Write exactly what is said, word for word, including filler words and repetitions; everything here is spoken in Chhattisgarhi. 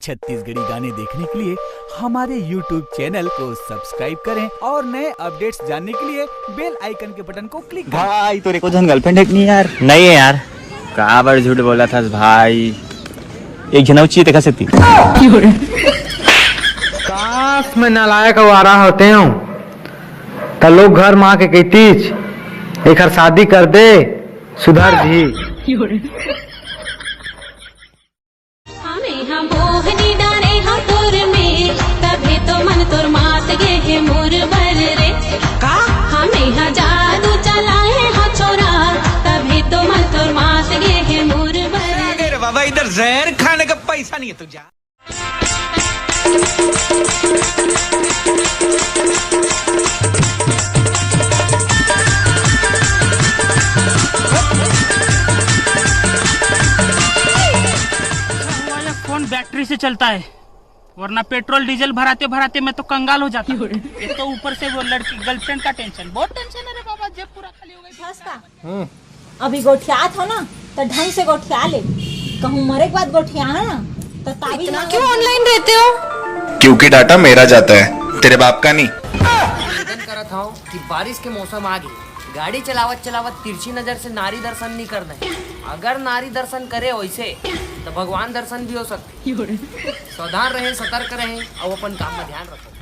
छत्तीसगढ़ी गाने देखने के लिए हमारे YouTube चैनल को सब्सक्राइब करें और नए अपडेट्स जानने के लिए बेल आइकन के बटन को क्लिक करें। भाई, तोरे को झन गर्लफ्रेंड है कि नहीं यार? नहीं है यार। काबर झूठ बोला था भाई? एक झन अउ चाहिए तेखर सेती। काश मैं नालायक आवारा होते हूँ, त लोग घर मा के कहितीच, "एखर शादी कर दे, सुधर जी।" हमें हम मोहनी डारे हो तोर में, तभी तो मन तोर मात गे हे मोर बर रे। का? हमें हा जादू चलाए हो छोरा, तभी तो मन तोर मात गे हे मोर बर रे। अरे बाबा, इधर जहर खाने का पैसा नहीं है, तू जा। वाला फोन बैटरी से चलता है, वरना पेट्रोल डीजल भराते भराते मैं तो कंगाल हो जाता। एक तो ऊपर से वो लड़की गर्लफ्रेंड का टेंशन, बहुत टेंशन है रे बाबा, जेब पूरा खाली हो गई। फंस का? हम्म। अभी गोठियात हो ना, तो ढंग से गोठिया ले। कहूँ मरे के बाद गोठिया है ना, तो ताबीज इतना मांगे क्यों तो ऑनलाइन रहते हो? क्योंकि डाटा मेरा जाता है, तेरे बाप का नहीं। निवेदन करत हूँ कि बारिश के मौसम आ गई, गाड़ी चलावत चलावत तिरछी नजर से नारी दर्शन नहीं करना है। अगर नारी दर्शन करे वैसे, तो भगवान दर्शन भी हो सकते। सावधान रहें, सतर्क रहें और अपन काम में ध्यान रखो।